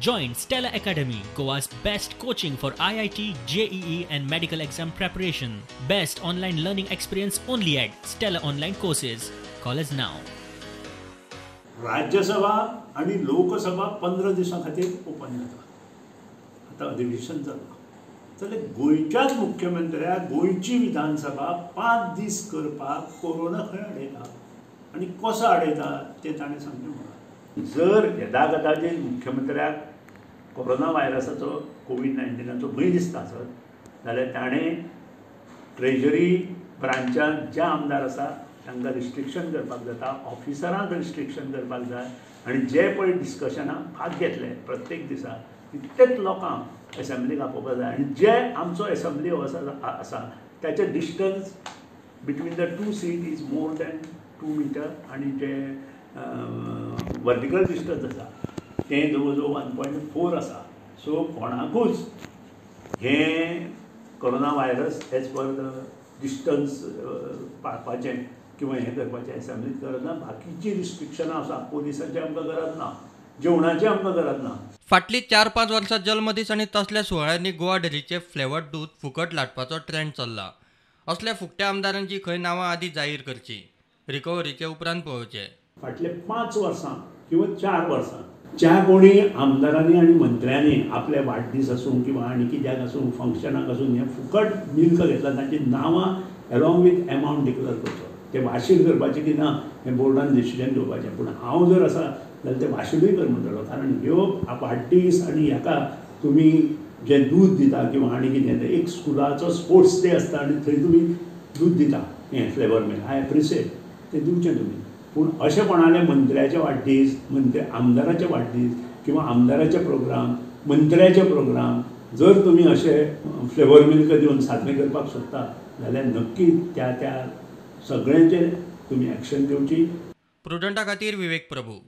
Join Stellar Academy, Goa's best coaching for IIT, JEE and medical exam preparation. Best online learning experience only at Stellar Online Courses. Call us now. Rajya Sabha आनी लोकसभा 15 दिसां खातीर open जाता. आतां अधिवेशन जालां जाल्यार गोंयच्याच मुख्यमंत्र्याक गोंयची विधानसभा 5 दीस करपाक कोरोना खंय अडयता आनी कसो अडयता तें ताणें सांगचें म्हणलां. जर यदा कदाचीत मुख्यमंत्र्याक कोरोना व्हायरसाचो कोवीड-19 भंय दिसता आसत जाल्यार ताणें ट्रेजरी ब्रांचान जे आमदार आसा तांकां रिस्ट्रिक्शन करपाक जाता, ऑफिसरांक रिस्ट्रिक्शन करपाक जाय आनी जे पळय डिस्कशनाक भाग घेतले प्रत्येक दिसा तितलेच लोकांक एसेंब्लीक आपोवपाक जाय आनी जे आमचो एसेंब्ली आसा ताचें distance between the two seat is more than 2 metre आनी जे वर्टिकल डिस्टन्स आसा तें जवळ जवळ 1.4 आसा. सो कोणाकूच हें corona virus as per the distance पाळपाचें किंवा हें करपाचें एसेंब्लीत गरज ना. बाकीची रिस्ट्रिक्शनां आसा, पोलिसांची आमकां गरज ना, जेवणाची आमकां गरज ना. फाटलीं 4-5 वर्सां जल्मदीस आनी तसल्या सुवाळ्यांनी गोवा डेरीचें फ्लेवर्ड दूद फुकट लाटपाचो ट्रेंड चल्ला. असल्या फुकट्या आमदारांची खंय नांवां आदी जाहीर करची, रिकवरीचे उपरांत पळोवचें. फाटले 5 वर्सां किंवा 4 वर्सां ज्या कोणी आमदारांनी आनी मंत्र्यांनी आपले वाडदीस आसूं किंवा आनी कित्याक आसूं फंक्शनाक आसूं हें फुकट मिल्क घेतलां तांची नांवां एलॉंग वीथ एमावंट डिक्लेर करचो. ते वाशील करपाचें की ना हें बोर्डान डिसिजन घेवपाचें, पूण हांव जर आसा जाल्यार ते वाशिलूय कर म्हणटलो, कारण ह्यो वाडदीस आनी ह्याका तुमी जें दूद दिता किंवा आनी कितें तें एक स्कुलाचो स्पोर्ट्स डे आसता आनी थंय तुमी दूद दिता हें फ्लेवर मिल्क, I appreciate तें दिवचें तुमी, पूण अशें कोणाले मंत्र्याचे वाडदीस, मंत्री आमदाराचे वाडदीस किंवा आमदाराचे प्रोग्राम, मंत्र्याचे प्रोग्राम जर तुमी अशे फ्लेवर मिल्क दिवन साजरे करपाक सोदता जाल्यार नक्की त्या त्या सगळ्यांचेर तुमी एक्शन घेवची. प्रुडंटा खातीर विवेक प्रभू.